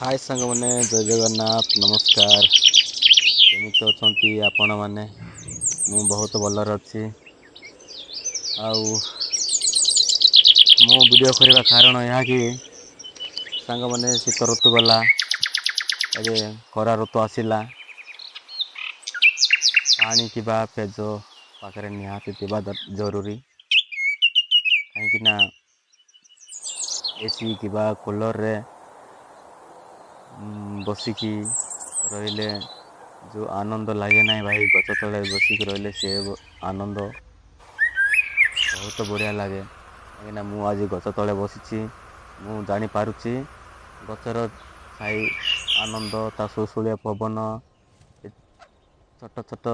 ହାଏ ସାଙ୍ଗମାନେ, ଜୟ ଜଗନ୍ନାଥ, ନମସ୍କାର। କେମିତି ଅଛନ୍ତି ଆପଣମାନେ? ମୁଁ ବହୁତ ଭଲରେ ଅଛି। ଆଉ ମୁଁ ଭିଡ଼ିଓ କରିବା କାରଣ ଏହା କି ସାଙ୍ଗମାନେ, ଶୀତ ଋତୁ ଗଲା, ଏବେ ଖରା ଋତୁ ଆସିଲା। ପାଣି କିମ୍ବା ପେଜ ପାଖରେ ନିହାତି ଥିବା ଜରୁରୀ, କାହିଁକିନା ଏସି କିମ୍ବା କୁଲର୍ରେ ବସିକି ରହିଲେ ଯେଉଁ ଆନନ୍ଦ ଲାଗେ ନାହିଁ ଭାଇ, ଗଛ ତଳେ ବସିକି ରହିଲେ ସେ ଆନନ୍ଦ ବହୁତ ବଢ଼ିଆ ଲାଗେ। କାହିଁକିନା ମୁଁ ଆଜି ଗଛ ତଳେ ବସିଛି, ମୁଁ ଜାଣିପାରୁଛି ଗଛର ଛାଇ ଆନନ୍ଦ, ତା ସୁଲୁସୁଲିଆ ପବନ, ଛୋଟ ଛୋଟ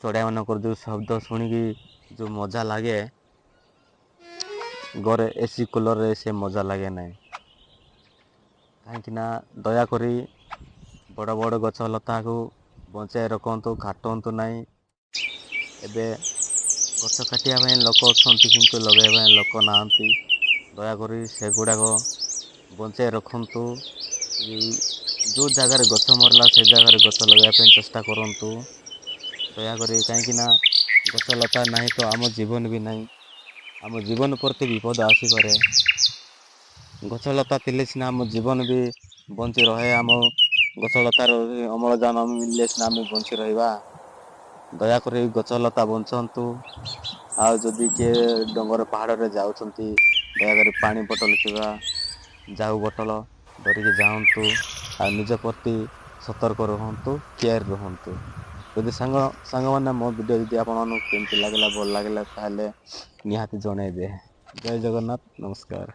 ଚଢ଼େଇମାନଙ୍କର ଯେଉଁ ଶବ୍ଦ ଶୁଣିକି ଯେଉଁ ମଜା ଲାଗେ, ଘରେ ଏସି କୁଲର୍ରେ ସେ ମଜା ଲାଗେ ନାହିଁ। କାହିଁକିନା ଦୟାକରି ବଡ଼ ବଡ଼ ଗଛ ଲତାକୁ ବଞ୍ଚାଇ ରଖନ୍ତୁ, କାଟନ୍ତୁ ନାହିଁ। ଏବେ ଗଛ କାଟିବା ପାଇଁ ଲୋକ ଅଛନ୍ତି, କିନ୍ତୁ ଲଗାଇବା ପାଇଁ ଲୋକ ନାହାନ୍ତି। ଦୟାକରି ସେଗୁଡ଼ାକ ବଞ୍ଚାଇ ରଖନ୍ତୁ। ଯେଉଁ ଜାଗାରେ ଗଛ ମରିଲା, ସେ ଜାଗାରେ ଗଛ ଲଗାଇବା ପାଇଁ ଚେଷ୍ଟା କରନ୍ତୁ ଦୟାକରି। କାହିଁକିନା ଗଛ ଲତା ନାହିଁ ତ ଆମ ଜୀବନ ବି ନାହିଁ, ଆମ ଜୀବନ ପ୍ରତି ବିପଦ ଆସିପାରେ। ଗଛଲତା ଥିଲେ ସିନା ଆମ ଜୀବନ ବି ବଞ୍ଚି ରହେ। ଆମ ଗଛଲତାର ଅମ୍ଳଜାନ ମିଳିଲେ ସିନା ଆମେ ବଞ୍ଚି ରହିବା। ଦୟାକରି ଗଛଲତା ବଞ୍ଚନ୍ତୁ। ଆଉ ଯଦି କିଏ ଡଙ୍ଗର ପାହାଡ଼ରେ ଯାଉଛନ୍ତି, ଦୟାକରି ପାଣି ବୋଟଲ କିମ୍ବା ଜାଉ ବୋଟଲ ଧରିକି ଯାଆନ୍ତୁ ଆଉ ନିଜ ପ୍ରତି ସତର୍କ ରୁହନ୍ତୁ, କେୟାର ରୁହନ୍ତୁ। ଯଦି ସାଙ୍ଗମାନେ, ମୋ ଭିଡ଼ିଓ ଯଦି ଆପଣମାନଙ୍କୁ କେମିତି ଲାଗିଲା, ଭଲ ଲାଗିଲା, ତାହେଲେ ନିହାତି ଜଣାଇବେ। ଜୟ ଜଗନ୍ନାଥ, ନମସ୍କାର।